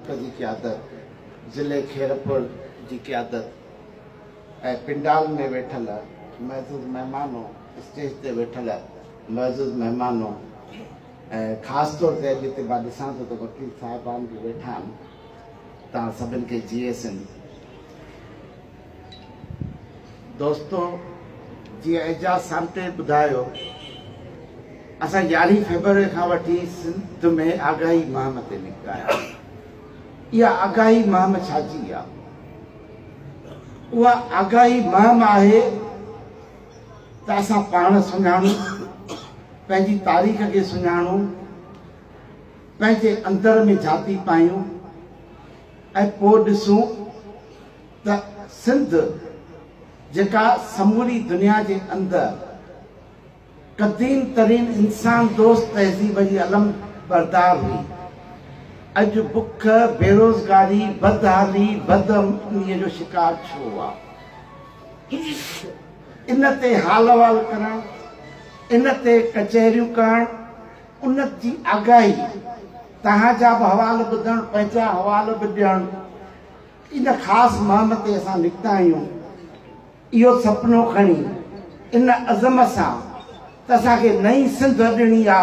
مرڪزي قيادت، ضلعي خيرپور جي قيادت ۽ پنڊال ۾ ويٺل معزز مهمانو، اسٽيج تي ويٺل معزز مهمانو ۽ خاص طور تي اڄ هتي مان ڏسان ٿو ته وڪيل صاحبان به ويٺا آهن، توهان سڀن کي جيئي سنڌ. دوستو جيئن اعجاز سامٽي ٻڌايو اسان يارهين فيبروري کان وٺي سنڌ ۾ آگاهي مهم تي نڪتا آهيون. اها آگاهي مهم ڇا جي آهي؟ اها آگاهي مهم آهي ته اسان پاڻ سڃاڻون، پنهنجي تاريخ کي سڃاڻون، پنهنجي اندر ۾ جھاتي پايون ۽ پوء ڏسون ته سنڌ جيڪا سموري دنيا جي اندر قديم ترين انسان دوست تهذيب جي علم بردار هئي، اڄ بک، بيروزگاري، بدحالي، بدامنيء جو شڪار ڇو آ؟ ان تي حال احوال ڪرڻ، ان تي ڪچهريون ڪرڻ، ان جي آگاهي، توهان جا به حوال ٻڌڻ، پنهنجا حوال به ڏيڻ، ان خاص مهم تي اسان نڪتا آهيون. اهو سپنو کڻي ان عزم سان ته اسان کي نئين سنڌ اڏڻي آ،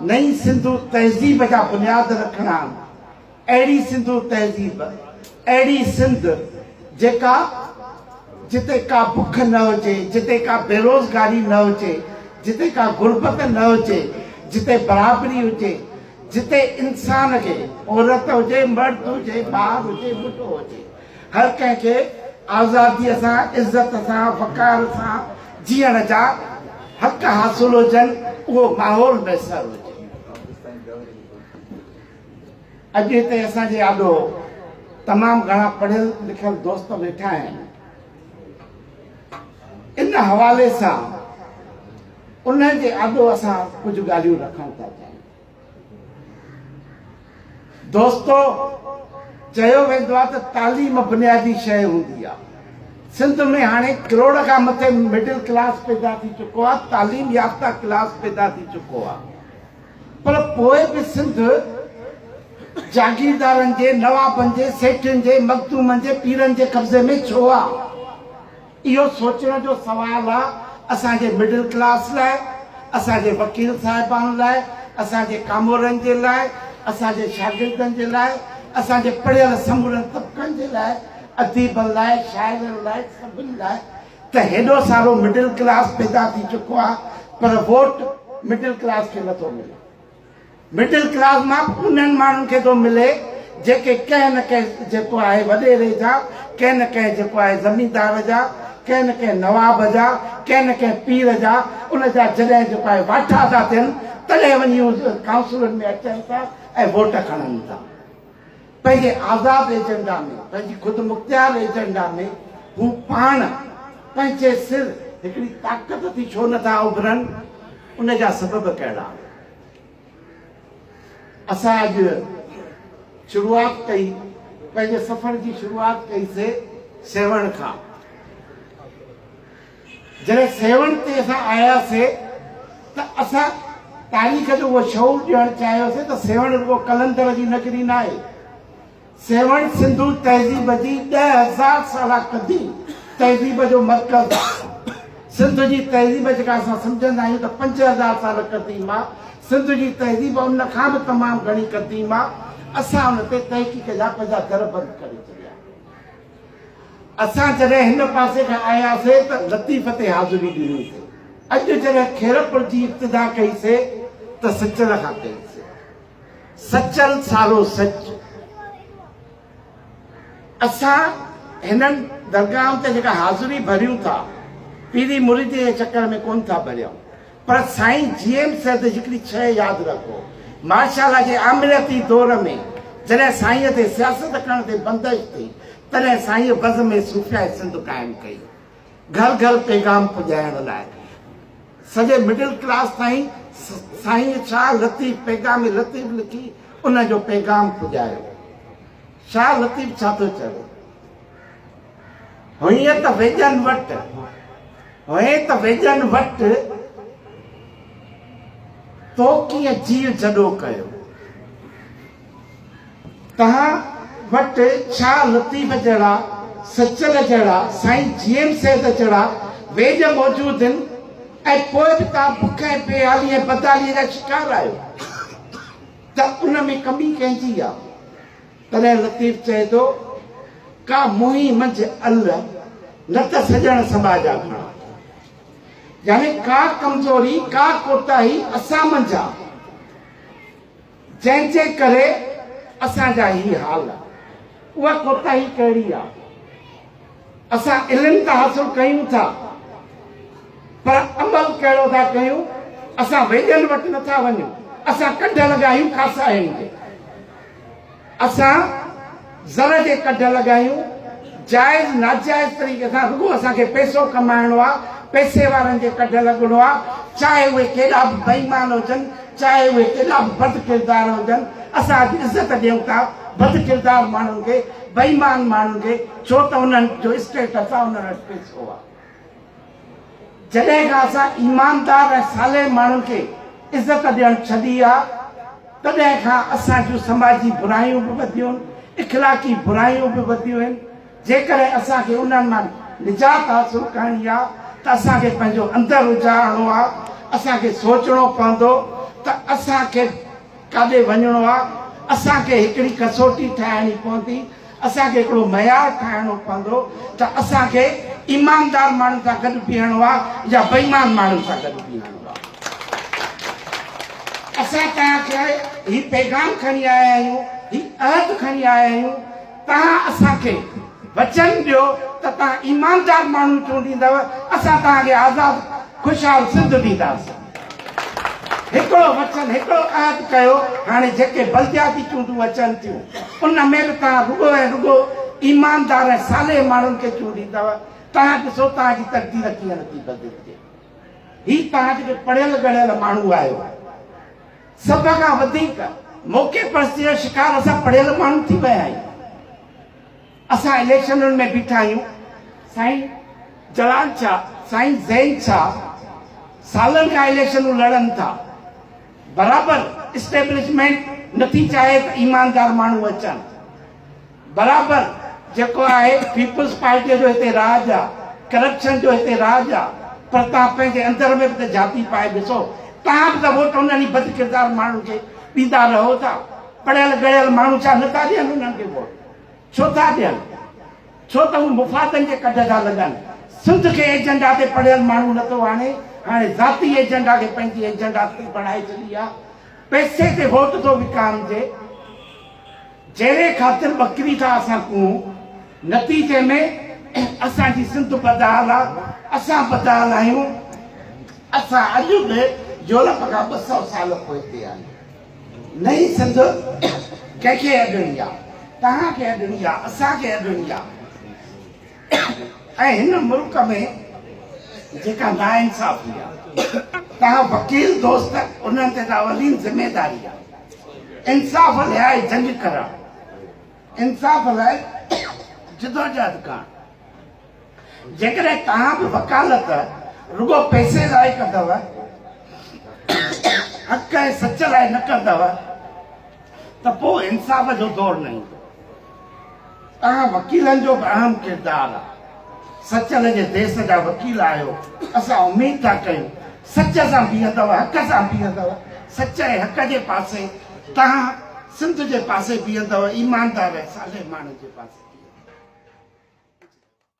نئين سنڌو تهذيب جا بنياد رکڻا آهن. اهڙي سنڌو تهذيب، اهڙي سنڌ جيڪا جتي ڪا بک نه هجي، جتي ڪا بيروزگاري نه هجي، جتي ڪا غربت نه هجي، جتي برابري هجي، جتي انسان کي عورت هجي، مرد هجي، ٻار هجي، ٻڍو هجي، هر ڪنهن کي آزاديء سان، عزت سان، وقار سان جيئڻ جا حق حاصل هجن، اهو ماحول ميسر هجي. اڄ هتي اسان جي آڏو تمام گهڻا پڙهيل لکيل دوست ويٺا آهن. ان حوالي سان انهن جي آڏو اسان ڪجهه ڳالهيون رکڻ ٿا چاهيون. دوستو چيو ويندو آهي ته تعليم بنيادي شيء هوندي آهي. سنڌ ۾ هاڻي ڪروڙ کان مٿي مڊل ڪلاس پيدا ٿي چڪو آهي، تعليم يافته ڪلاس پيدا ٿي چڪو آهي. پر پوء به سنڌ جاگيردارن جي، نوابن جي، سيٺين جي، مخدومن جي، پيرن جي قبضي ۾ ڇو آ؟ اهو سوچڻ جو سوال آ اسان جي مڊل ڪلاس لاء، اسان جي وڪيل صاحبان لاء، اسان جي ڪامورن جي لاء، اسان جي شاگردن جي لاء، اسان جي پڙهيل سمورن طبقن جي لاء، اديبن لاء، شاعرن لاء، سڀني لاء ته هيڏو سارو مڊل ڪلاس پيدا ٿي چڪو آ پر ووٽ مڊل ڪلاس کي نٿو ملي. مڊل ڪلاس مان به انهن ماڻهن کي ٿو ملي جيڪي ڪنهن نه ڪنهن جيڪو آهي وڏيري جا، ڪنهن نه ڪنهن جيڪو آهي زميندار جا، ڪنهن نه ڪنهن نواب جا، ڪنهن نه ڪنهن پير جا، ان جا جڏهن جيڪو آهي واٺا ٿا ٿين تڏهن وڃي هو ڪائونسلن ۾ اچن ٿا ۽ ووٽ کڻن ٿا. پنهنجي آزاد ايجنڊا ۾، پنهنجي خودمختيار ايجنڊا ۾ هو پاڻ پنهنجي سر هڪڙي طاقت ٿي ڇو نه ٿا اڀرن، ان جا سبب ڪهڙا آهن؟ اسان اڄ شروعات ڪئي، پنهنجي سفر جي شروعات ڪئي سي سيوهڻ کان. جڏهن سيوهڻ تي اسان آياسي ته اسان تاريخ جو اهو شعور ڏيڻ چاهيوسي ته سيوهڻ رڳو قلندر جي نگري ناهي. سيوهڻ سنڌو تهذيب جي 10,000 سالا قديم تهذيب جو مرڪز آهي. سنڌ جي تهذيب جيڪا اسان سمجهندا آهيون ته 5000 سال قديم آهي، سنڌ جي تهذيب ان کان به تمام گهڻي قديم آهي. اسان ان تي تحقيق جا پنهنجا در بند ڪري ڇڏيا. اسان جڏهن هن پاسي کان آياسي ته لطيف تي حاضري ڏني سي. اڄ جڏهن خيرپور جي ابتدا ڪئي سي ته سچل کان ڪئي سي. سچل سارو سچ. اسان هنن درگاهن تي جيڪا حاضري ڀريون ٿا، پيري مريدي جي چڪر ۾ ڪونه ٿا ڀريون. پر سائين جي ايم سيد جي هڪڙي شيء ياد رکو، مارشال لا جي آمريتي دور ۾ جڏهن سائينء تي سياست ڪرڻ تي بندش ٿي، تڏهن سائينء بزم صوفياء سنڌ قائم ڪئي، گهر گهر پيغام پڄائڻ لاء. سڄي مڊل ڪلاس تائين سائينء شاهه لطيف پيغام لطيف لکي ان جو پيغام پڄايو. شاهه لطيف ڇا ٿو چوي؟ هئين ته ويڄن وٽ، هئين ته ويڄن وٽ، تو ڪيئن جيء جڏو ڪيو. توهان وٽ شاهه لطيف جهڙا، سچل جهڙا، سائين جي ايم سيد جهڙا ويڄ موجود هن ۽ پوء به توهان بک ۽ بي حالي ۽ بدحالي جا شڪار آهيو ته ان ۾ ڪمي ڪنهن جي آ؟ تڏهن لطيف چئي ٿو، ڪا موهين منجهه ال، نه ته سڄڻ سٻاجها گهڻا. يعني ڪا ڪمزوري، ڪا ڪوتاهي اسان منجهه آ. جنهن جي ڪري اسان جا هي حال. اها ڪوتاهي ڪهڙي آ؟ اسان علم ته حاصل ڪيون ٿا پر عمل ڪهڙو ٿا ڪيون؟ اسان ويڄن وٽ نه ٿا وڃون، اسان ڪڍ لڳايون کاساين جي. اسان زر جي ڪڍ لڳايون، جائز ناجائز طريقي سان رڳو اسان کي پئسو ڪمائڻو آ، پئسي وارن جي ڪڍ لڳڻو آ، چاهي اهي ڪيڏا به بي ايمان هجن، چاهي اهي ڪيڏا به بد ڪردار هجن، اسان اڄ عزت ڏيون ٿا بد ڪردار ماڻهن کي، بي ايمان ماڻهن کي، ڇو ته انهن جو اسٽيٽس آ، انهن وٽ پئسو آ. جڏهن کان اسان ايماندار ۽ صالح ماڻهن کي عزت ڏيڻ ڇڏي آ، تڏهن کان اسان جون سماجي برايون به وڌيون، اخلاقي برايون به وڌيون آهن. جيڪڏهن اسان کي انهن مان نجات حاصل ڪرڻي آ ته اسان کي پنهنجو اندر اجارڻو آ، اسان کي سوچڻو پوندو ته اسان کي ڪاڏي وڃڻو آ، اسان کي هڪڙي ڪسوٽي ٺاهڻي پوندي، اسان کي هڪڙو معيار ٺاهڻو پوندو ته اسان کي ايماندار ماڻهن سان گڏ بيهڻو آ يا بيمان ماڻهن سان گڏ بيهڻو آ. اسان توهان کي هي پيغام کڻي آيا آهيون، هي عهد کڻي آيا آهيون، توهان اسان کي وچن ڏيو ته توهان ايماندار ماڻهو چونڊيندؤ، اسان توهان کي آزاد خوشحال سنڌ ڏينداسين. هڪڙو وچن، هڪڙو عهد ڪيو، هاڻي جيڪي بلدياتي چونڊون اچن ٿيون، ان ۾ به توهان رڳو ۽ رڳو ايماندار ۽ صالح ماڻهن کي چونڊيندؤ، توهان ڏسو توهان جي تقدير ڪيئن نٿي بدلجي. هي توهان جيڪي پڙهيل ڳڙهيل ماڻهو آهيو، سڀ کان وڌيڪ موقعي پرستي جو شڪار اسان پڙهيل ماڻهو ٿي ويا آهيون. اسان اليڪشنن ۾ بيٺا آهيون، سائين جلال شاهه، سائين زين شاهه سالن کان اليڪشنون لڙن ٿا، برابر اسٽيبلشمينٽ نٿي چاهي ته ايماندار ماڻهو اچن، برابر جيڪو آهي پيپلز پارٽيء جو هتي راڄ آ، ڪرپشن جو هتي راڄ آ، پر توهان پنهنجي اندر ۾ به ته جهاتي پائي ڏسو، توهان به ته ووٽ انهن ئي بدڪردار ماڻهن کي ڏيندا رهو ٿا، پڙهيل ڳڙهيل ماڻهو ڇا نٿا ڏين انهن کي ووٽ؟ ڇو ٿا ڏين؟ ڇو ته هو مفادن جي ڪڍ ٿا لڳن. سنڌ کي ايجنڊا تي پڙهيل ماڻهو نٿو آڻي، هاڻي ذاتي ايجنڊا کي پنهنجي ايجنڊا بڻائي ڇڏي آ. پئسي تي ووٽ ٿو وڪامجي. جهڙي خاطر ٻڪري ٿا اسان ڪوهون. نتيجي ۾ اسان جي سنڌ بدحال آ، اسان بدحال آهيون. اسان اڄ به يورپ کان 200 سال پوئتي آهيون. نئين سنڌ ڪنهن کي اڏڻي آ؟ توهان کي اڏڻي آ، اسان کي اڏڻي آ. ۽ هن ملڪ ۾ جيڪا ناانصافي آ، توهان وڪيل دوست انهن تي ته اولين ذميداري آ انصاف لاء جنگ ڪرڻ، انصاف لاء جدوجهد ڪرڻ. جيڪڏهن توهان به وڪالت رڳو پئسي لاء ڪندؤ، حق ۽ سچ لاء نه ڪندؤ ته پوء انصاف جو دور نه ايندو. توهان وڪيلن جو به اهم ڪردار آهي. سچل جي ديس جا وڪيل آهيو، اسان اميد ٿا ڪيون سچ سان بيهندؤ، حق سان بيهندؤ، سچ ۽ حق جي پاسي توهان سنڌ جي پاسي بيهندؤ، ايماندار ۽ صالح ماڻهن جي پاسي بيهندؤ.